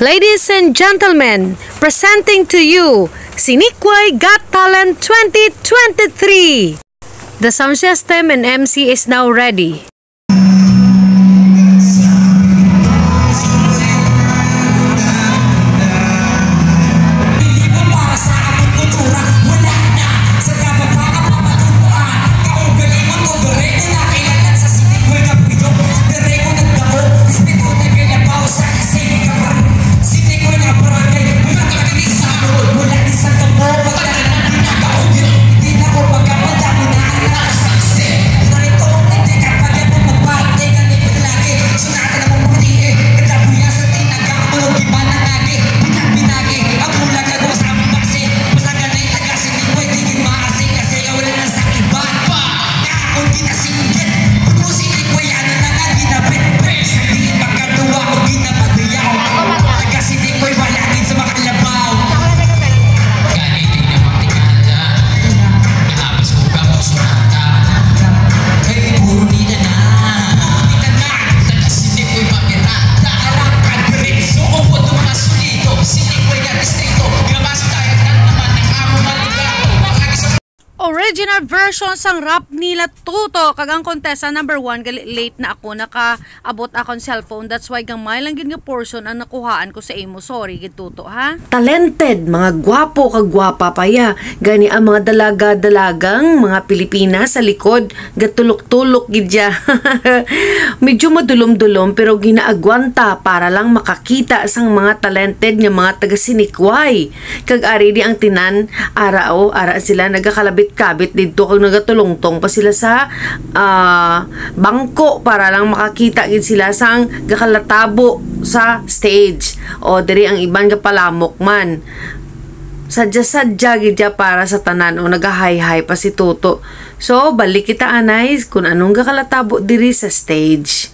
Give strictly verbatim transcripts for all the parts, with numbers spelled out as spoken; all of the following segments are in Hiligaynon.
Ladies and gentlemen, presenting to you Sinikway Got Talent twenty twenty-three. The sound system and M C is now ready. Original version sang rap nila Tuto, kag ang contestant number one, gali late na ako nakaabot akon cellphone. That's why gamay lang gid nga portion ang nakuhaan ko sa imo. Sorry gid, Tuto, ha? Talented, mga gwapo kag gwapa pa ya. Gani ang mga dalaga-dalagang mga Pilipina sa likod, gatulok-tulok gid ya. Medyo madulom-dulom pero ginaagwanta para lang makakita sang mga talented nga mga taga-Sinikway. Kag ari di ang tinan, ara, o, ara sila nagakalabit-kabit didto kag nagatulongtong pa sila sa, ah, bangko para lang makakita gid sila sang gakalatabo sa stage. O, diri ang iban gapalamok man. Sadya-sadya gid ya para sa tanan, o, nagahayhay pa si Tuto. So, balik kita anay kun anong gakalatabo diri sa stage.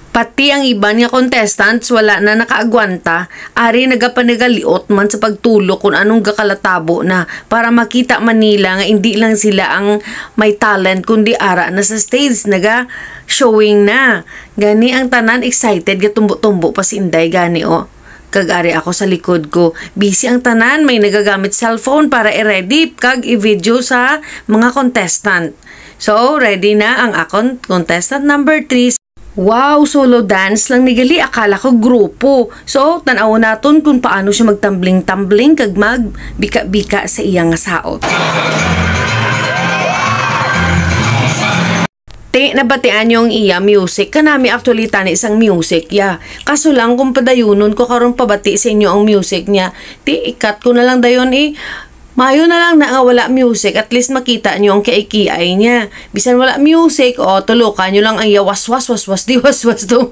Pati ang iban nga contestants wala na nakaagwanta, ari nagapanagaliot man sa pagtulok kun anong gakalatabo na, para makita man nila nga indi lang sila ang may talent, kundi ara na sa stage naga-showing na. Gani ang tanan excited, gatumbo-tumbo pa si Inday gani, o. Kag ari ako sa likod ko. Busy ang tanan, may nagagamit cellphone para i-ready kag i-video sa mga contestant. So, ready na ang akon contestant number three. Wow, solo dance lang ni gali, akala ko grupo. So, tan-awon naton kung paano siya magtumbling-tumbling kag magbika-bika sa iya nga saot. Ti, nabatian niyo ang iya music? Kanami actually tani sang music, ya. Kaso lang kung padayunon ko karon pabati sa inyo ang music niya, ti, i-cut ko na lang dayon, eh. Maayo na lang na nga wala music, at least makita niyo ang kiay-kiay niya. Bisan wala music, o, tulokan niyo lang ang iya waswas, waswas, di waswas to.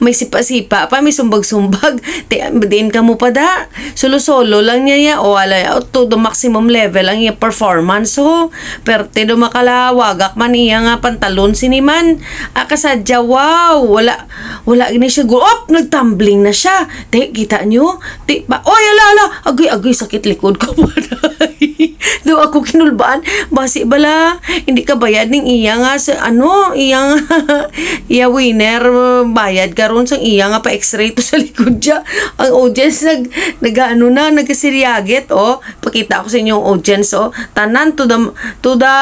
May sipa-sipa pa, may sumbag-sumbag. Ti, diin kamo pa da? Solo-solo lang niya, ya. O, ala, o, to the maximum level ang iya performance, o. Perte do makalawagak man iya nga pantalon sini man. Ah, kasadya, wow, wala, wala gini siya gu-, op, nagtumbling na siya. Ti, kita niyo? Ti, ba, oy, ala, ala, agoy, agoy, sakit likod ko. Do ako kinulbaan, basi bala, hindi ka bayad ning iya nga sa, ano, iya nga, iya winner, bayad karon sang iya nga pa x-ray to sa likod siya. Ang audience nag, nag-ano na, nagkasiryagit, o. Pakita ko sa inyo ang audience, o. Tanan to the, to the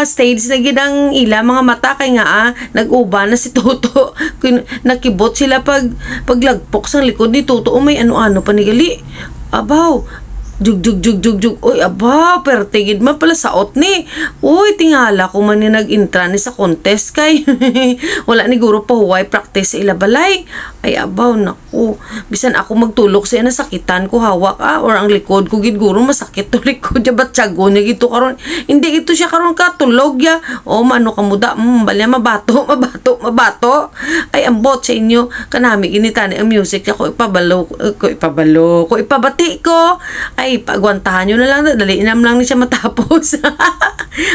stage na gid ang ila mga mata kay nga, ah, nag-uban na si Toto. Kin-, nakibot sila pag, paglagpok sang likod ni Toto. O, may ano-ano pa ni gali. Abaw. Jug, jug, jug, jug, jug. Uy, abaw, perte gid man pala saot ni. Uy, tingala ko man ni nag-intra ni sa contest kay wala ni guro pahuway practice sa ila balay. Ay, abaw, nak-, O, bisan ako magtulok siya, nasakitan ko hawak, ah, or ang likod ko gid guro masakit to likod niya, batyagon niya gid to karon. Hindi gid to siya karon katulog ya. O, maano ka muda, mm, balya mabato, mabato, mabato. Ay, ambot sa inyo, kanami gini tani ang music ako ipabalo, ko ipabalo, ko ipabati ko. Ay, pagwantahan nyo na lang, dali nam lang ni siya matapos.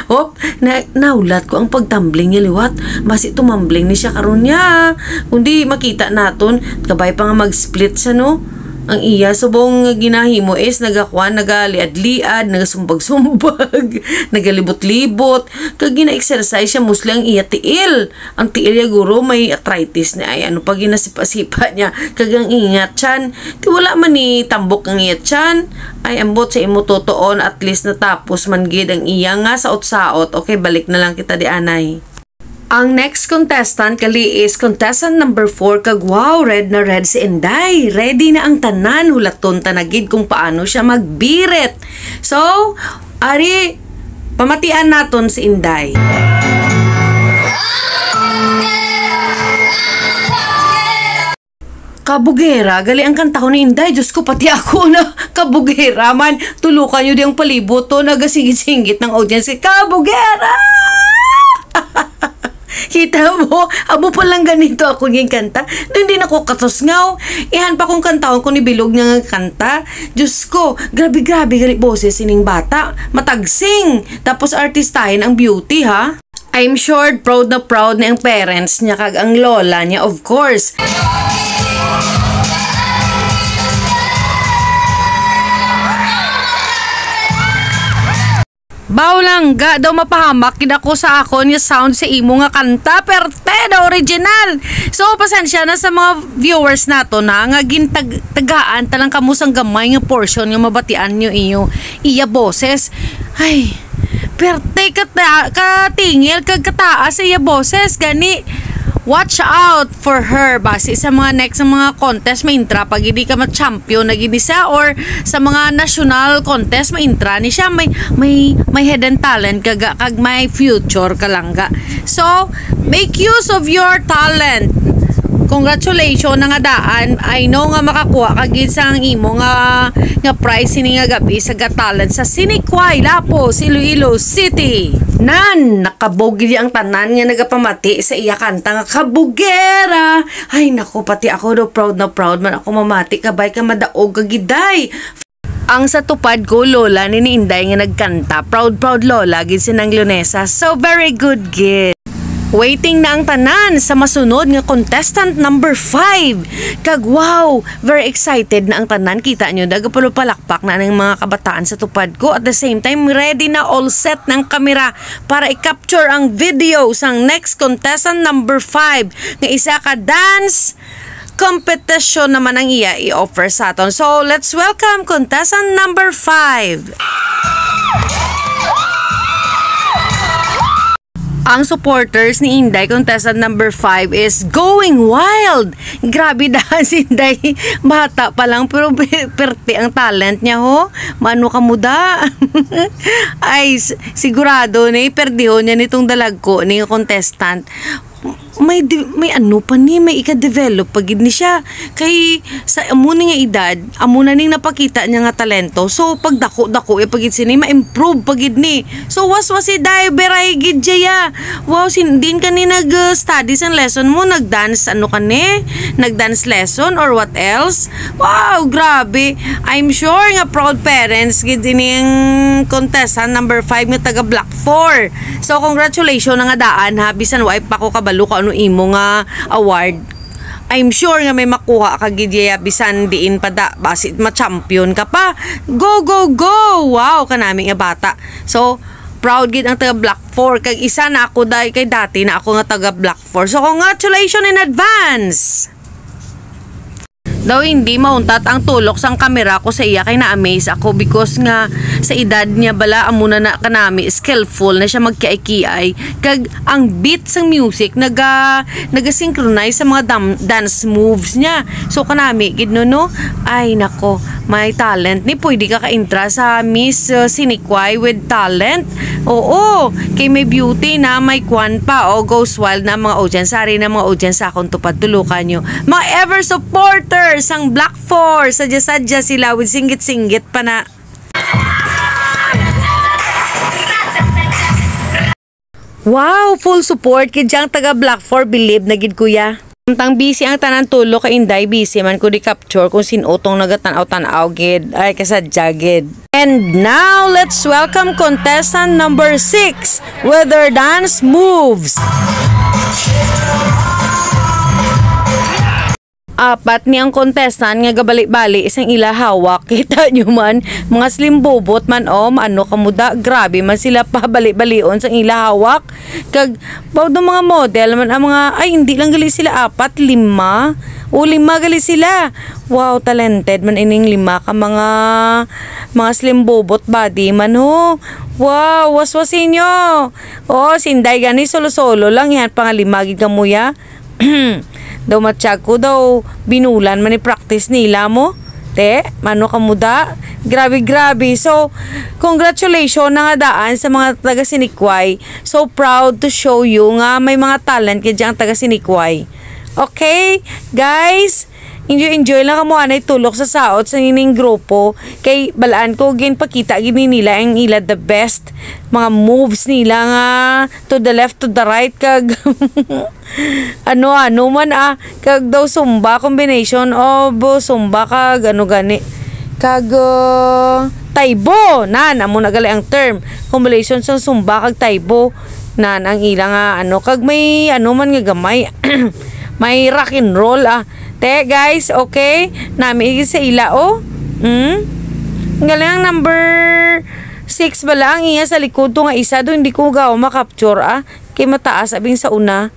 Hop, na, nahulat ko ang pagtumbling niya liwat. Basi tumambling ni siya karon niya. Kundi makita naton, kabay pa nga mag-split siya, no? Ang iya subong nga ginahimo is nagakuan, nagaliad-liad, nagasumbag-sumbag, nagalibot-libot, kag gina-exercise siya mostly ang iya tiil. Ang tiil niya guro may arthritis na ay ano pa ginasipa-sipa niya, kag ang iya tiyan, ti wala man ni tambok ang iya tiyan. Ay, ambot sa imo tutuon, at least natapos man gid ang iya nga saot-saot. Okay, balik na lang kita di anay. Ang next contestant gali is contestant number four, kag wow, red na red si Inday. Ready na ang tanan, hulaton ta na gid kung paano siya magbirit. So, ari, pamatian naton si Inday. Kabugera, gali ang kantahon ni Inday. Diyos ko, pati ako na kabugera man. Tulokan niyo di ang palibot to, nagasinggit-singgit ng audience. Kabugera! Kita mo, amo pa lang ganito ako yung kanta. Hindi na ko katusngaw. Ihan pa kung kantahon ko ni bilog nga nga kanta. Diyos ko, grabe-grabe gali boses sining bata. Matagsing. Tapos artistahin ang beauty, ha? I'm sure proud na proud na ang parents niya kag ang lola niya, of course. Baw lang, ga daw mapahamak gid ako sa akon nga sound sa imo nga kanta, perte daw original. So, pasensya na sa mga viewers nato na nga gintag-, tagaan ta lang kamo sang gamay nga portion nga mabatian nyo iyo, iya boses. Ay, perte ka ta-, katingil kag kataas sa iya boses. Gani, watch out for her. Basi sa mga next nga mga contest, may intra pa gid ka ma-champion na gid siya, or sa mga national contest, may intra ni siya. May, may, may hidden talent ka ga, kag may future ka lang ga. So, make use of your talent. Congratulations na nga daan. I know nga makakuha ka gid sa ang imo nga, nga prize sini nga gabi sa Got Talent sa Sinequay, Lapuz, Iloilo City. Nan, nakabog gid ang tanan nga nagapamati sa iya kanta nga Kabugera. Ay, naku, pati ako daw proud na proud man ako mamati. Kabay ka madaog ka gid, day. Ang sa tupad ko, lola ni ni Inday nga nagkanta. Proud, proud lola, gid si Nang Lunesa. So, very good, gid. Waiting na ang tanan sa masunod nga contestant number five. Kag wow, very excited na ang tanan. Kita nyo, nagapalupalakpak na ang mga kabataan sa tupad ko. At the same time, ready na, all set na ang kamera para i-capture ang video sang next contestant number five, nga isa ka dance competition naman ang iya i-offer sa aton. So, let's welcome contestant number five. Ang supporters ni Inday, contestant number five, is going wild. Grabe daan si Inday. Bata pa lang, pero per-, perte ang talent niya, ho. Mano ka muda? Ay, s-, sigurado ni, perdihon niya nitong dalagko ni contestant. May di-, may ano pa ni, may ika-develop pa gid ni siya. Kay sa amo ni nga edad, amo na ning napakita niya nga talento. So, pagdako-dako ya pa gid sini, ma-improve pa gid ni. So, was, was si diver ay gid siya. Wow, sin-, din ka ni nag-, uh, study sang lesson mo, nag-dance, ano ka ni? Nag-dance lesson or what else? Wow, grabe. I'm sure nga proud parents gid ining contestant number five nga taga Block four. So, congratulations na nga daan, ha. Bisan wa pa ko kabalo kung ano imo nga award. I'm sure nga may makuha ka gid, yaya, bisan diin pa da, basi ma-champion ka pa. Go, go, go! Wow, kanami nga bata. So, proud gid ang taga Block four. Kag isa na ako, day, kay dati na ako nga taga Block four. So, congratulations in advance! Daw hindi mauntat ang tulok sang kamera ko sa iya, kay na-amaze ako because nga sa edad niya bala, amo na na kanami, skillful na siya magkiay-kiay. Kag ang beat sang music, naga-, naga-synchronize sa mga dam-, dance moves niya. So, kanami gid, no, no? Ay, nako, may talent ni. Pwede ka ka-intra sa Miss, uh, Sinequay with talent. Oo, kay may beauty na, may kwan pa. O, goes wild na mga audience. Sari na mga audience sa akong tupad. Tulukan nyo. Mga ever supporters sang Block four, sadya-sadya sila with singgit-singgit pa na. Wow, full support kay diyang taga Block four, bilib na gid, kuya. Samtang busy ang tanan tulo, kay Inday busy man ko di capture kung sin-o tong nagatan-aw-tan-aw gid. Ay, kasadya gid. And now, let's welcome contestant number six with their dance moves. Apat ni ang contestant nga gabali-bali sang ila hawak. Kita nyo man, mga slimbobot man, oh, ano ka muda, grabe man sila pabali-balion sang ila hawak. Kag, baw do mga model man ang mga, ay, hindi lang gali sila apat, lima. O, lima gali sila. Wow, talented man ining lima ka mga, mga slimbobot body man, ho. Wow, waswas inyo. Oh, si Inday gani, solo-solo lang, yan, pangalima gid kamuya. Daw matsyag ko daw, binulan man ni practice nila mo. Te, mano ka muda? Grabe, grabe. So, congratulations na nga daan sa mga taga Sinikway. So proud to show you nga may mga talent kay ang taga Sinikway. Okay, guys? Enjoy, enjoy lang kamo anay tulok sa saot sa ining grupo. Kay balaan ko, ginpakita gid ni nila ang ila the best. Mga moves nila nga to the left, to the right, kag ano-ano man, ah, kag daw Zumba, combination of Zumba kag ano gani, kag, uh, Taibo. Nan, amo na gali ang term, combination sang Zumba kag Taibo. Nan ang ila nga ano, kag may ano man nga gamay, may rock and roll, ah. Te, guys, okay, nami sa ila, oh. Hmm? Galing ang number six bala ang iya sa likod to nga isa do, hindi ko gawa makapture, ah. Kay mataas abing sa una.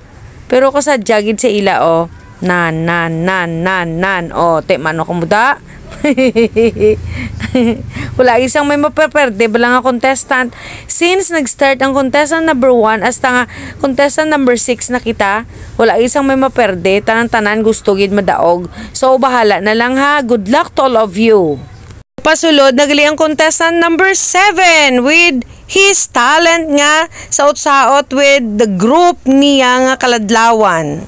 Pero kasadya gid sa ila, oh. Nan, nan, nan, nan, nan. Oh, te, mano ka muda? Wala isang may mapaperde bala nga contestant. Since nag-start ang contestant number one hasta nga contestant number six na kita, wala isang may maperde. Tanan-tanan gusto gid madaog. So, bahala na lang ha. Good luck to all of you. Pasulod na gali ang contestant number seven with his talent nga saot-saot with the group niya nga kaladlawan.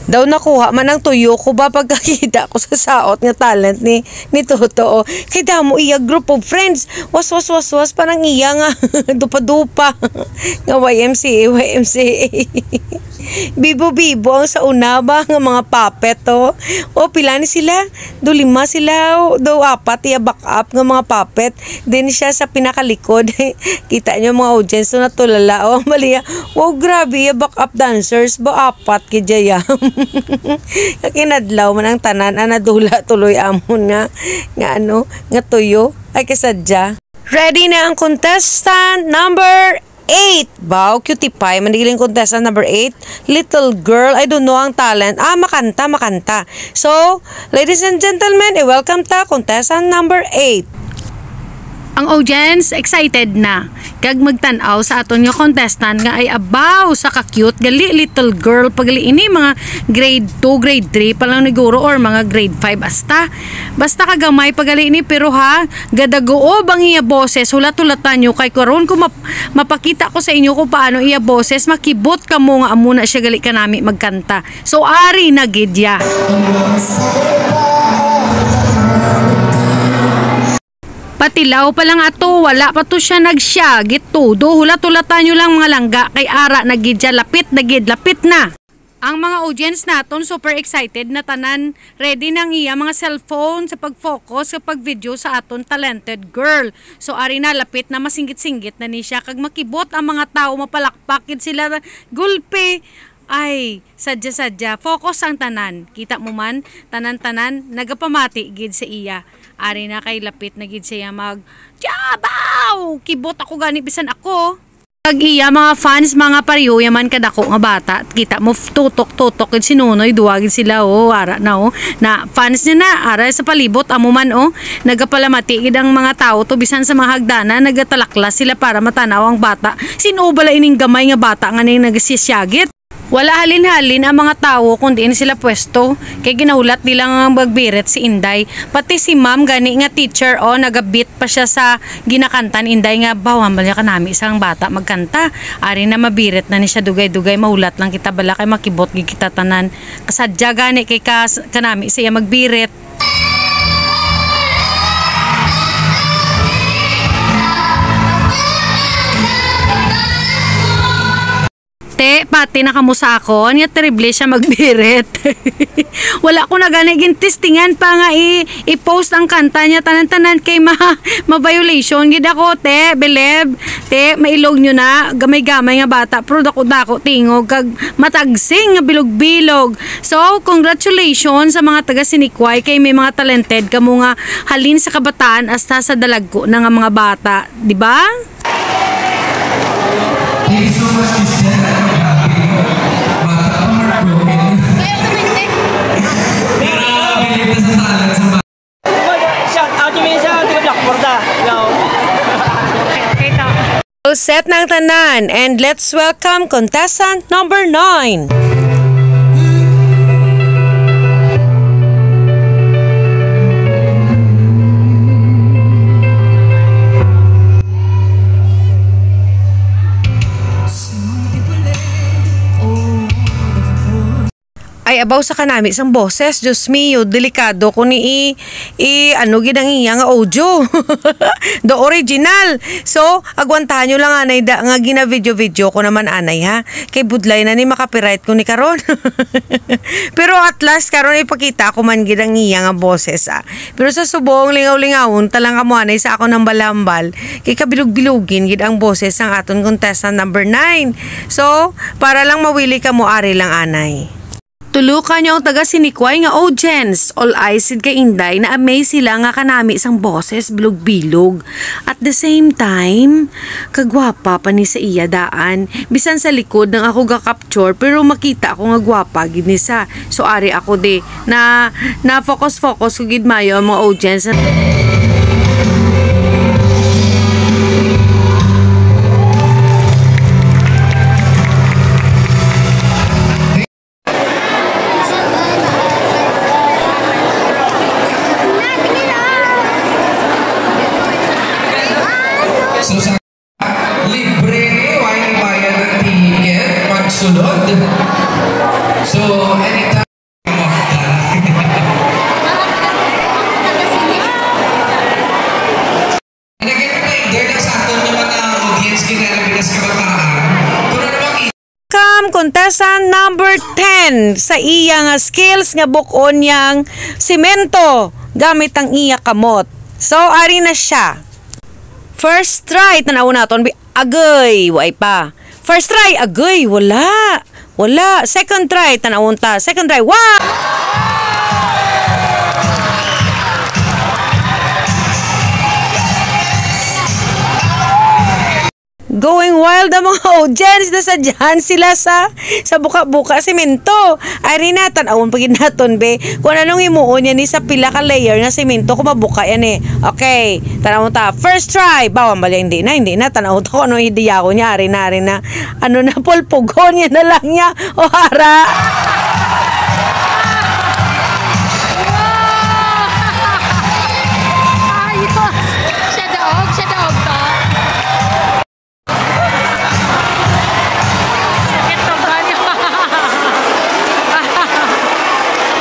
Daw nakuha man ang tuyo ko ba pagkakita ko sa saot nga talent ni, ni Toto, oh. Kay damo iya group of friends. Was, was, was, was pa nang iya nga dupa-dupa. Nga Y M C A, Y M C A. Bibo-bibo ang sa una ba nga mga puppet, oh. O, pila ni sila? Do lima sila, oh. Do apat iya back up nga mga puppet. Din siya sa pinakalikod. Kita nyo, mga audience, so natulala, oh. Maliya, wow, grabe, iya back up dancers ba, apat kay Jaya. Kinadlaw man ang tanan, ah, nadula tuloy amon nga, nga ano, nga tuyo. Ay, kasadya. Ready na ang contestant number eight. Baw, cutie pie. Manigiling contestant number eight. Little girl. I don't know ang talent. Ah, makanta, makanta. So, ladies and gentlemen, i-welcome ta contestant number eight. Ang audience excited na kag magtan-aw sa aton nga contestant nga ay abaw sa ka-cute gali, little girl pa gali ini, mga grade two, grade three pa lang niguro or mga grade five hasta. Basta kagamay pa gali ni, pero ha, gadaguob ang iya boses, hulat-hulatan nyo kay karon ko map-, mapakita ko sa inyo kung paano iya boses, makibot kamo nga amo na siya gali kanami magkanta. So, ari na gid ya. Patilaw pa lang ato, wala pa to siya nagsyagit todo. Hulat-hulatan nyo lang, mga langga, kay ara na gid siya, lapit na gid, lapit na. Ang mga audience naton super excited na tanan. Ready na ang iya mga cellphone sa pag-focus sa pag-video sa aton talented girl. So, ari na, lapit na, masinggit-singgit na ni siya. Kag makibot ang mga tawo, mapalakpak gid sila. Gulpi. Ay, sadya-sadya. Focus ang tanan. Kita mo man, tanan-tanan, nagapamati gid sa iya. Ari na kay lapit na gid siya mag, "Tiyabaw! Kibot ako gani, bisan ako." Kag iya mga fans, mga pareho yaman kadako nga bata. Kita mo, f-, tutok-tutok gid si Nonoy, duwa gid sila, oh, ara na, oh. Na fans niya na, ara sa palibot, amo man, oh. Nagapalamati gid ang mga tawo to, bisan sa mga hagdanan, nagatalaklas sila para matanaw ang bata. Sin-o bala ining gamay nga bata nga ning nagasisyagit? Wala halin-halin ang mga tawo kun diin sila pwesto, kay ginahulat nila nga magbirit si Inday. Pati si Ma'am gani nga teacher, oh, nagabit pa siya sa ginakanta ni Inday nga, "Baw, hambal niya kanami sang bata magkanta." Ari na, mabirit na ni siya dugay-dugay, mahulat lang kita bala kay makibot gid kita tanan. Kasadya gani kay kas-, kanami siya magbirit. Eh, pati na kamo sa akon, nga terrible siya magbirit. Wala ko na gani gintestingan pa nga i-, i-post ang kanta niya, tanan-tanan kay ma-, ma-violation gid ako, te, bilib. Te, mailog nyo na, gamay-gamay nga bata, pero dako-dako tingog, kag matagsing nga bilog-bilog. So, congratulations sa mga taga Sinikway, kay may mga talented kamo nga halin sa kabataan hasta sa dalagko na nga mga bata, di ba? Thank you so much, Miss Jen. Ano, grabe, no? Bata pa, heartbroken. Pero, bilib na sa talent sa bata. Shout out yung isa, taga Blackboard, ah. Yo. All set na ang tanan, and let's welcome contestant number nine. Ay, abaw sa kanami sang boses, Diyos mio, delikado ko ni i-, i-, ano gid ang iya nga audio. The original. So, agwantahan nyo lang anay da, nga gina-video-video ko naman anay, ha. Kay budlay na ni ma-copyright ko ni karon. Pero at last, karon ipakita ko man gid ang iya nga boses, ah. Pero sa subong, lingaw-lingawon ta lang kamo anay sa akon hambal-hambal, kay kabilog-bilogin gid ang boses sang aton contestant number nine. So, para lang mawili kamo, ari lang anay. Tulo ka nyo ang taga Sinikway nga audience. All eyes sid kay Inday, na-amaze sila nga kanami sang boses bilog-bilog. At the same time, kagwapa pa ni sa iya daan. Bisan sa likod nang ako ga-capture, pero makita ko nga gwapa gid ni sa. So, ari ako di, na, na focus-focus ko gid mayo ang mga audience. So, sa libre ni, way ni bayad ng ticket pagsulod. So, anytime. Nag-reminder lang sa aton nga mga audience, kinala Pinas kabataan. Kung ano makita. Come, contestant number ten, sa iya nga skills nga buk-on niyang semento gamit ang iya kamot. So, ari na siya. First try, tan-awon naton, bi-, agay, way pa. First try, agay, wala. Wala. Second try, tan-awon ta. Second try, wa! Going wild ang mga audience, nasadyahan sila sa, sa buka-buka semento. Ay, rin na, tan-awon pa gid naton, be. Kung anong himuon niya ni sa pila ka layer nga semento, kung mabuka yan eh. Okay, tan-awon ta. First try. Bawang bali, hindi na, hindi na. Tan-awon ta kung anong idiyahon niya. Ari na, ari na. Ano na, pulpugon niya na lang niya. O, ara. Ayos. Siya daog, siya daog to. Sakit to, ganyo.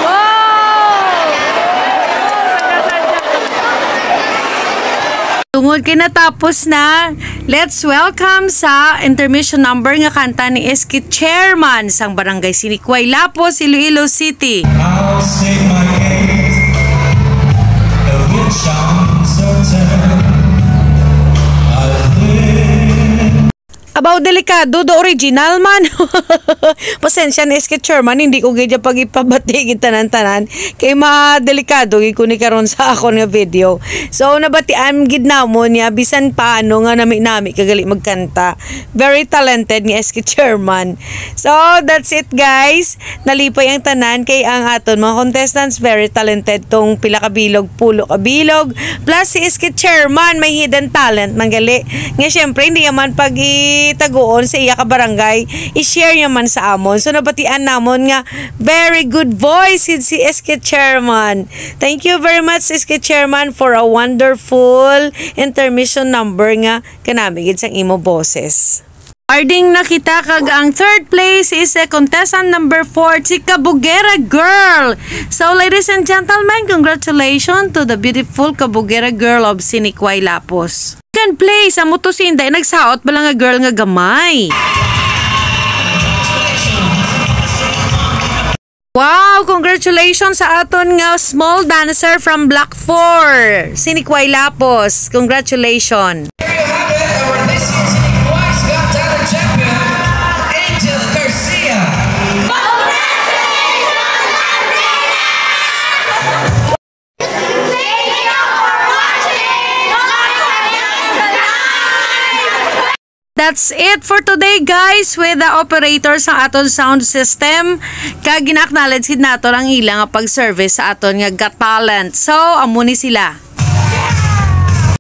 Wow! Tungod kay natapos na, let's welcome sa intermission number nga kanta ni S K Chairman sang Barangay Sinikway, Lapos, Iloilo City. I'll sing my case, of which I'm certain. I live. Abaw, delikado, the original man. Pasensya na, S K Chairman, hindi ko gid pag-ipabati gid tanan-tanan. Kay madelikado gid ko ni karon sa akon nga video. So, nabatian gid namon niya, bisan paano nga nami-nami kagali magkanta. Very talented ni S K Chairman. So, that's it, guys. Nalipay ang tanan kay ang aton mga contestants, very talented tong pila ka bilog, pulo ka bilog. Plus, si S K Chairman, may hidden talent man gali. Nga, syempre, hindi naman pag-itaguon sa iya ka barangay, i-share niya man sa amon. So, nabatian namon nga very good voice si, si S K Chairman. Thank you very much, S K Chairman, for a wonderful intermission number nga kanami gid sang imo boses. Arding na kita, kag ang third place is a contestant number four, si Kabugera Girl. So, ladies and gentlemen, congratulations to the beautiful Kabugera Girl of Sinikway, Lapos. Second place, amo to si Inday, nagsaot bala nga girl nga gamay. Wow! Congratulations sa aton nga small dancer from Block four, si Nikway Lapos. Congratulations! There you have it, our this year's Twice Got Talent champion, Angel Garcia. That's it for today, guys, with the operator sa aton sound system. Kag gina-acknowledge gid nato ang ila nga pag-service sa aton nga Got Talent. So, amo ni sila.